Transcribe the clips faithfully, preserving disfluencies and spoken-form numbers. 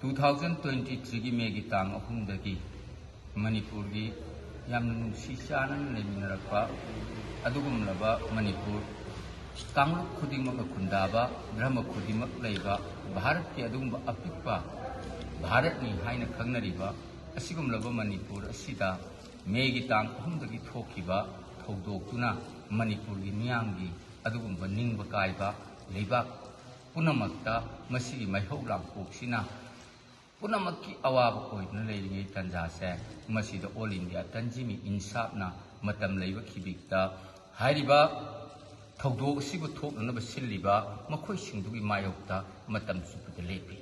Two thousand twenty ꯊ꯭ꯔꯤꯒꯤ ꯃꯦꯒꯤ ꯇꯥꯡ ꯑꯍꯨꯝꯗꯒꯤ ꯃꯅꯤꯄꯨꯔꯒꯤ ꯌꯥꯝꯅ ꯅꯨꯡꯁꯤ ꯆꯥꯟꯅꯅ ꯂꯩꯃꯤꯟꯅꯔꯛꯄ ꯑꯗꯨꯒꯨꯝꯂꯕ ꯃꯅꯤꯄꯨꯔ, ꯀꯥꯡꯂꯨꯞ ꯈꯨꯗꯤꯡꯃꯛꯅ ꯈꯨꯟꯗꯥꯕ, ꯙꯔꯃ ꯈꯨꯗꯤꯡꯃꯛ ꯂꯩꯕ ꯚꯥꯔꯠꯀꯤ ꯑꯗꯨꯒꯨꯝꯕ ꯑꯄꯤꯛꯄ ꯚꯥꯔꯠꯅꯤ ꯍꯥꯏꯅ ꯈꯪꯅꯔꯤꯕ ꯑꯁꯤꯒꯨꯝꯂꯕ ꯃꯅꯤꯄꯨꯔ ꯑꯁꯤꯗ ꯃꯦꯒꯤ ꯇꯥꯡ ꯑꯍꯨꯝꯗꯒꯤ ꯊꯣꯛꯈꯤꯕ ꯊꯧꯗꯣꯛꯇꯨꯅ ꯃꯅꯤꯄꯨꯔꯒꯤ ꯃꯤꯌꯥꯝꯒꯤ ꯑꯗꯨꯒꯨꯝꯕ ꯅꯤꯡꯕ ꯀꯥꯏꯕ, ꯂꯩꯕꯥꯛ ꯄꯨꯝꯅꯃꯛꯇ ꯃꯁꯤꯒꯤ ꯃꯩꯍꯧ ꯂꯥꯡꯄꯣꯛꯁꯤꯅ ꯄꯨꯝꯅꯃꯛꯀꯤ ꯑꯋꯥꯕ ꯑꯣꯏꯗꯨꯅ ꯂꯩꯔꯤꯉꯩ ꯇꯥꯟꯖꯥꯁꯦ, ꯃꯁꯤꯗ ꯑꯣꯜ ꯏꯟꯗꯤꯌꯥ ꯇꯟꯖꯤꯃꯤ ꯏꯟꯁꯥꯞꯅ ꯃꯇꯝ ꯂꯩꯕ ꯈꯤꯕꯤꯛꯇ ꯍꯥꯏꯔꯤꯕ ꯊꯧꯗꯣꯛ ꯑꯁꯤꯕꯨ ꯊꯣꯛꯅꯅꯕ ꯁꯤꯜꯂꯤꯕ ꯃꯈꯣꯏꯁꯤꯡꯗꯨꯒꯤ ꯃꯥꯌꯣꯛꯇ ꯃꯇꯝ ꯆꯨꯞꯄꯗ ꯂꯦꯞꯄꯤ꯫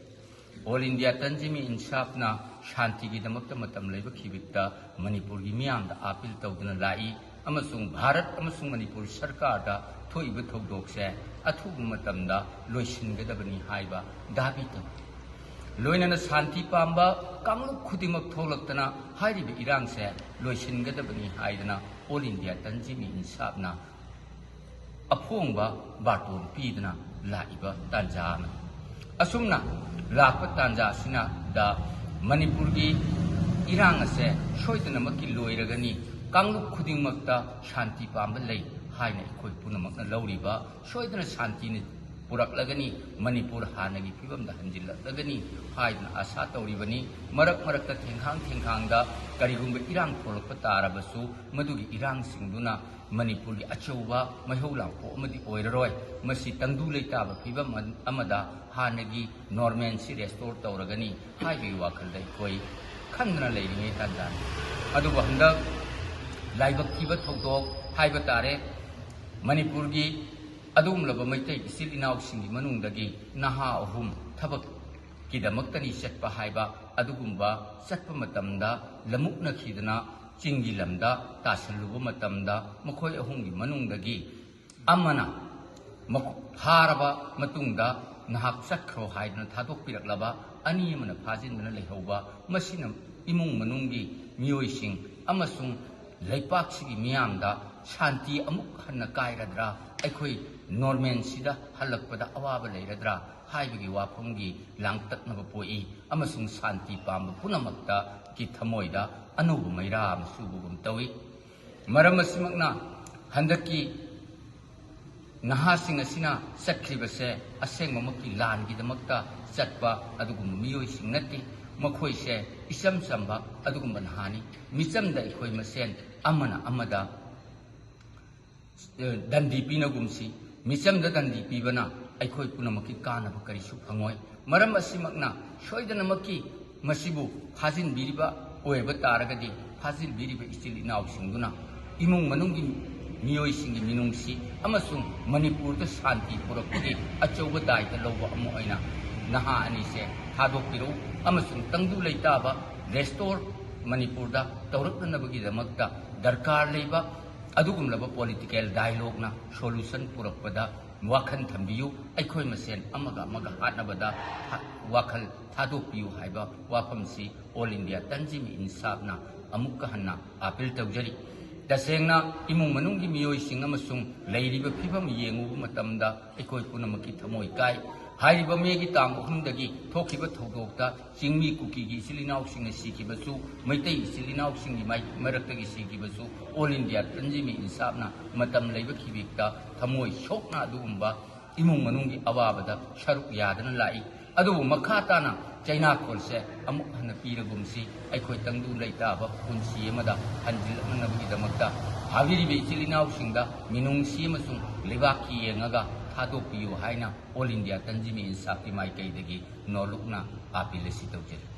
ꯑꯣꯜ ꯏꯟꯗꯤꯌꯥ ꯇꯟꯖꯤꯃꯤ ꯏꯟꯁꯥꯞꯅ ꯁꯥꯟꯇꯤꯒꯤꯗꯃꯛꯇ ꯃꯇꯝ ꯂꯩꯕ ꯈꯤꯕꯤꯛꯇ ꯃꯅꯤꯄꯨꯔꯒꯤ ꯃꯤꯌꯥꯝꯗ ꯑꯥꯄꯤꯜ ꯇꯧꯗꯨꯅ ꯂꯥꯛꯏ ꯑꯃꯁꯨꯡ ꯚꯥꯔꯠ ꯑꯃꯁꯨꯡ ꯃꯅꯤꯄꯨꯔ ꯁꯔꯀꯥꯔꯗ ꯊꯣꯛꯏꯕ ꯊꯧꯗꯣꯛꯁꯦ ꯑꯊꯨꯕ ꯃꯇꯝꯗ ꯂꯣꯏꯁꯤꯟꯒꯗꯕꯅꯤ ꯍꯥꯏꯕ ꯗꯥꯕꯤ ꯇꯧꯏ꯫ ꯂꯣꯏꯅꯅ ꯁꯥꯟꯇꯤ ꯄꯥꯝꯕ ꯀꯥꯡꯂꯨꯞ ꯈꯨꯗꯤꯡꯃꯛ ꯊꯣꯛꯂꯛꯇꯅ ꯍꯥꯏꯔꯤꯕ ꯏꯔꯥꯡꯁꯦ ꯂꯣꯏꯁꯤꯟꯒꯗꯕꯅꯤ ꯍꯥꯏꯗꯅ ꯑꯣꯜ ꯏꯟꯗꯤꯌꯥ ꯇꯟꯖꯤꯃꯤ ꯏꯟꯁꯥꯞꯅ ꯑꯐꯣꯡꯕ ꯕꯥꯔꯇꯣꯟ ꯄꯤꯗꯨꯅ ꯂꯥꯛꯏꯕ ꯇꯥꯟꯖꯥ ꯑꯃꯅꯤ꯫ ꯑꯁꯨꯝꯅ ꯂꯥꯛꯄ ꯇꯥꯟꯖꯥ ꯑꯁꯤꯅꯗ ꯃꯅꯤꯄꯨꯔꯒꯤ ꯏꯔꯥꯡ ꯑꯁꯦ ꯁꯣꯏꯗꯅꯃꯛꯀꯤ ꯂꯣꯏꯔꯒꯅꯤ, ꯀꯥꯡꯂꯨꯞ ꯈꯨꯗꯤꯡꯃꯛꯇ ꯁꯥꯟꯇꯤ ꯄꯥꯝꯕ ꯂꯩ ꯍꯥꯏꯅ ꯑꯩꯈꯣꯏ ꯄꯨꯝꯅꯃꯛꯅ ꯂꯧꯔꯤꯕ, ꯁꯣꯏꯗꯅ ꯁꯥꯟꯇꯤꯅ ꯄꯨꯔꯛꯂꯒꯅꯤ, ꯃꯅꯤꯄꯨꯔ ꯍꯥꯟꯅꯒꯤ ꯐꯤꯕꯝꯗ ꯍꯟꯖꯤꯜꯂꯛꯂꯒꯅꯤ ꯍꯥꯏꯗꯨꯅ ꯑꯥꯁꯥ ꯇꯧꯔꯤꯕꯅꯤ꯫ ꯃꯔꯛ ꯃꯔꯛꯇ ꯊꯦꯡꯈꯥꯡ ꯊꯦꯡꯈꯥꯡꯗ ꯀꯔꯤꯒꯨꯝꯕ ꯏꯔꯥꯡ ꯊꯣꯛꯂꯛꯄ ꯇꯥꯔꯕꯁꯨ, ꯃꯗꯨꯒꯤ ꯏꯔꯥꯡꯁꯤꯡꯗꯨꯅ ꯃꯅꯤꯄꯨꯔꯒꯤ ꯑꯆꯧꯕ ꯃꯩꯍꯧ ꯂꯥꯡꯄꯣꯛ ꯑꯃꯗꯤ ꯑꯣꯏꯔꯔꯣꯏ꯫ ꯃꯁꯤ ꯇꯪꯗꯨ ꯂꯩꯇꯥꯕ ꯐꯤꯕꯝ ꯑꯃꯗ ꯍꯥꯟꯅꯒꯤ ꯅꯣꯔꯃꯦꯜꯁꯤ ꯔꯦꯁꯇꯣꯔ ꯇꯧꯔꯒꯅꯤ ꯍꯥꯏꯕꯒꯤ ꯋꯥꯈꯜꯗ ꯑꯩꯈꯣꯏ ꯈꯟꯗꯅ ꯂꯩꯔꯤꯉꯩ ꯇꯥꯟꯖꯥꯅꯤ꯫ ꯑꯗꯨꯕꯨ ꯍꯟꯗꯛ ꯂꯥꯏꯕꯛ ꯊꯤꯕ ꯊꯧꯗꯣꯛ ꯍꯥꯏꯕ ꯇꯥꯔꯦ, ꯃꯅꯤꯄꯨꯔꯒꯤ ꯑꯗꯨꯒꯨꯝꯂꯕ ꯃꯩꯇꯩ ꯏꯆꯤꯜ ꯏꯅꯥꯎꯁꯤꯡꯒꯤ ꯃꯅꯨꯡꯗꯒꯤ ꯅꯍꯥ ꯑꯍꯨꯝ ꯊꯕꯛꯀꯤꯗꯃꯛꯇꯅꯤ ꯆꯠꯄ ꯍꯥꯏꯕ ꯑꯗꯨꯒꯨꯝꯕ ꯆꯠꯄ ꯃꯇꯝꯗ ꯂꯝꯃꯨꯛꯅꯈꯤꯗꯅ ꯆꯤꯡꯒꯤ ꯂꯝꯗ ꯇꯥꯁꯜꯂꯨꯕ ꯃꯇꯝꯗ ꯃꯈꯣꯏ ꯑꯍꯨꯝꯒꯤ ꯃꯅꯨꯡꯗꯒꯤ ꯑꯃꯅ ꯃꯈꯣ-, ꯐꯥꯔꯕ ꯃꯇꯨꯡꯗ ꯅꯍꯥꯛ ꯆꯠꯈ꯭ꯔꯣ ꯍꯥꯏꯗꯨꯅ ꯊꯥꯗꯣꯛꯄꯤꯔꯛꯂꯕ, ꯑꯅꯤ ꯑꯃꯅ ꯐꯥꯖꯤꯟꯗꯨꯅ ꯂꯩꯍꯧꯕ, ꯃꯁꯤꯅ ꯏꯃꯨꯡ ꯃꯅꯨꯡꯒꯤ ꯃꯤꯑꯣꯏꯁꯤꯡ ꯑꯃꯁꯨꯡ ꯂꯩꯄꯥꯛꯁꯤꯒꯤ ꯃꯤꯌꯥꯝꯗ ꯁꯥꯟꯇꯤ ꯑꯃꯨꯛ ꯍꯟꯅ ꯀꯥꯏꯔꯗ꯭ꯔꯥ, ꯑꯩꯈꯣꯏ ꯅꯣꯔꯃꯦꯜꯁꯤꯗ ꯍꯜꯂꯛꯄꯗ ꯑꯋꯥꯕ ꯂꯩꯔꯗ꯭ꯔꯥ ꯍꯥꯏꯕꯒꯤ ꯋꯥꯐꯝꯒꯤ ꯂꯥꯡꯇꯛꯅꯕ ꯄꯣꯛꯏ, ꯑꯃꯁꯨꯡ ꯁꯥꯟꯇꯤ ꯄꯥꯝꯕ ꯄꯨꯝꯅꯃꯛꯇꯒꯤ ꯊꯃꯣꯏꯗ ꯑꯅꯧꯕ ꯃꯩꯔꯥ ꯑꯃ ꯆꯨꯕꯒꯨꯝ ꯇꯧꯏ꯫ ꯃꯔꯝ ꯑꯁꯤꯃꯛꯅ ꯍꯟꯗꯛꯀꯤ ꯅꯍꯥꯁꯤꯡ ꯑꯁꯤꯅ ꯆꯠꯈ꯭ꯔꯤꯕꯁꯦ ꯑꯁꯦꯡꯕꯃꯛꯀꯤ ꯂꯥꯟꯒꯤꯗꯃꯛꯇ ꯆꯠꯄ ꯑꯗꯨꯒꯨꯝꯕ ꯃꯤꯑꯣꯏꯁꯤꯡ ꯅꯠꯇꯦ꯫ ꯃꯈꯣꯏꯁꯦ ꯏꯆꯝ ꯆꯝꯕ ꯑꯗꯨꯒꯨꯝꯕ ꯅꯍꯥꯅꯤ꯫ ꯃꯤꯆꯝꯗ ꯑꯩꯈꯣꯏ ꯃꯁꯦꯟ ꯑꯃꯅ ꯑꯃꯗ ꯗꯟꯗꯤ ꯄꯤꯅꯒꯨꯝꯁꯤ꯫ ꯃꯤꯆꯝꯗ ꯗꯟꯗꯤ ꯄꯤꯕꯅ ꯑꯩꯈꯣꯏ ꯄꯨꯝꯅꯃꯛꯀꯤ ꯀꯥꯟꯅꯕ ꯀꯔꯤꯁꯨ ꯐꯪꯉꯣꯏ꯫ ꯃꯔꯝ ꯑꯁꯤꯃꯛꯅ ꯁꯣꯏꯗꯅꯃꯛꯀꯤ ꯃꯁꯤꯕꯨ ꯐꯥꯖꯤꯟꯕꯤꯔꯤꯕ ꯑꯣꯏꯕ ꯇꯥꯔꯒꯗꯤ, ꯐꯥꯖꯤꯟꯕꯤꯔꯤꯕ ꯏꯆꯤꯜ ꯏꯅꯥꯎꯁꯤꯡꯗꯨꯅ ꯏꯃꯨꯡ ꯃꯅꯨꯡꯒꯤ ꯃꯤꯑꯣꯏꯁꯤꯡꯒꯤ ꯃꯤꯅꯨꯡꯁꯤ ꯑꯃꯁꯨꯡ ꯃꯅꯤꯄꯨꯔꯗ ꯁꯥꯟꯇꯤ ꯄꯨꯔꯛꯄꯒꯤ ꯑꯆꯧꯕ ꯗꯥꯏꯇ ꯂꯧꯕ ꯑꯃ ꯑꯣꯏꯅ ꯅꯍꯥ ꯑꯅꯤꯁꯦ ꯊꯥꯗꯣꯛꯄꯤꯔꯛꯎ ꯑꯃꯁꯨꯡ ꯇꯪꯗꯨ ꯂꯩꯇꯥꯕ ꯔꯦꯁꯇꯣꯔ ꯃꯅꯤꯄꯨꯔꯗ ꯇꯧꯔꯛꯅꯅꯕꯒꯤꯗꯃꯛꯇ ꯗꯔꯀꯥꯔ ꯂꯩꯕ ꯑꯗꯨꯒꯨꯝꯂꯕ ꯄꯣꯂꯤꯇꯤꯀꯦꯜ ꯗꯥꯏꯂꯣꯒꯅ ꯁꯣꯂꯨꯁꯟ ꯄꯨꯔꯛꯄꯗ ꯋꯥꯈꯜ ꯊꯝꯕꯤꯌꯨ꯫ ꯑꯩꯈꯣꯏ ꯃꯁꯦꯟ ꯑꯃꯒ ꯑꯃꯒ ꯍꯥꯠꯅꯕꯗ ꯍꯥ-, ꯋꯥꯈꯜ ꯊꯥꯗꯣꯛꯄꯤꯌꯨ ꯍꯥꯏꯕ ꯋꯥꯐꯝꯁꯤ ꯑꯣꯜ ꯏꯟꯗꯤꯌꯥ ꯇꯟꯖꯤꯝ ꯏꯟꯁꯥꯐꯅ ꯑꯃꯨꯛꯀ ꯍꯟꯅ ꯑꯥꯄꯤꯜ ꯇꯧꯖꯔꯤ꯫ ꯇꯁꯦꯡꯅ ꯏꯃꯨꯡ ꯃꯅꯨꯡꯒꯤ ꯃꯤꯑꯣꯏꯁꯤꯡ ꯑꯃꯁꯨꯡ ꯂꯩꯔꯤꯕ ꯐꯤꯕꯝ ꯌꯦꯡꯉꯨꯕ ꯃꯇꯝꯗ ꯑꯩꯈꯣꯏ ꯄꯨꯝꯅꯃꯛꯀꯤ ꯊꯃꯣꯏ ꯀꯥꯏ꯫ ꯍꯥꯏꯔꯤꯕ ꯃꯦꯒꯤ ꯇꯥꯡ ꯑꯍꯨꯝꯗꯒꯤ ꯊꯣꯛꯈꯤꯕ ꯊꯧꯗꯣꯛꯇ ꯆꯤꯡꯃꯤ ꯀꯨꯀꯤꯒꯤ ꯏꯆꯤꯜ ꯏꯅꯥꯎꯁꯤꯡꯅ ꯁꯤꯈꯤꯕꯁꯨ, ꯃꯩꯇꯩ ꯏꯆꯤꯜ ꯏꯅꯥꯎꯁꯤꯡꯒꯤ ꯃꯥꯏ-, ꯃꯔꯛꯇꯒꯤ ꯁꯤꯈꯤꯕꯁꯨ ꯑꯣꯜ ꯏꯟꯗꯤꯌꯥ ꯇꯟꯖꯤꯝ ꯏꯟꯁꯥꯐꯅ ꯃꯇꯝ ꯂꯩꯕ ꯈꯤꯕꯤꯛꯇ ꯊꯃꯣꯏ ꯁꯣꯛꯅ ꯑꯗꯨꯒꯨꯝꯕ ꯏꯃꯨꯡ ꯃꯅꯨꯡꯒꯤ ꯑꯋꯥꯕꯗ ꯁꯔꯨꯛ ꯌꯥꯗꯅ ꯂꯥꯛꯏ꯫ ꯑꯗꯨꯕꯨ ꯃꯈꯥ ꯇꯥꯅ ꯆꯩꯅꯥꯈꯣꯜꯁꯦ ꯑꯃꯨꯛ ꯍꯟꯅ ꯄꯤꯔꯒꯨꯝꯁꯤ, ꯑꯩꯈꯣꯏ ꯇꯪꯗꯨ ꯂꯩꯇꯥꯕ ꯄꯨꯟꯁꯤ ꯑꯃꯗ ꯍꯟꯖꯤꯜꯂꯛꯅꯅꯕꯒꯤꯗꯃꯛꯇ ꯍꯥꯏꯕꯤꯔꯤꯕ ꯏꯆꯤꯜ ꯏꯅꯥꯎꯁꯤꯡꯗ ꯃꯤꯅꯨꯡꯁꯤ ꯑꯃꯁꯨꯡ ꯂꯩꯕꯥꯛꯀꯤ ꯌꯦꯡꯉꯒ ꯊꯥꯗꯣꯛꯄꯤꯌꯨ ꯍꯥꯏꯅ ꯑꯣꯜ ꯏꯟꯗꯤꯌꯥ ꯇꯟꯖꯤꯝ ꯏꯟꯁꯥꯐꯀꯤ ꯃꯥꯏꯀꯩꯗꯒꯤ ꯅꯣꯜꯂꯨꯛꯅ ꯑꯥꯄꯤꯜ ꯑꯁꯤ ꯇꯧꯖꯔꯤ꯫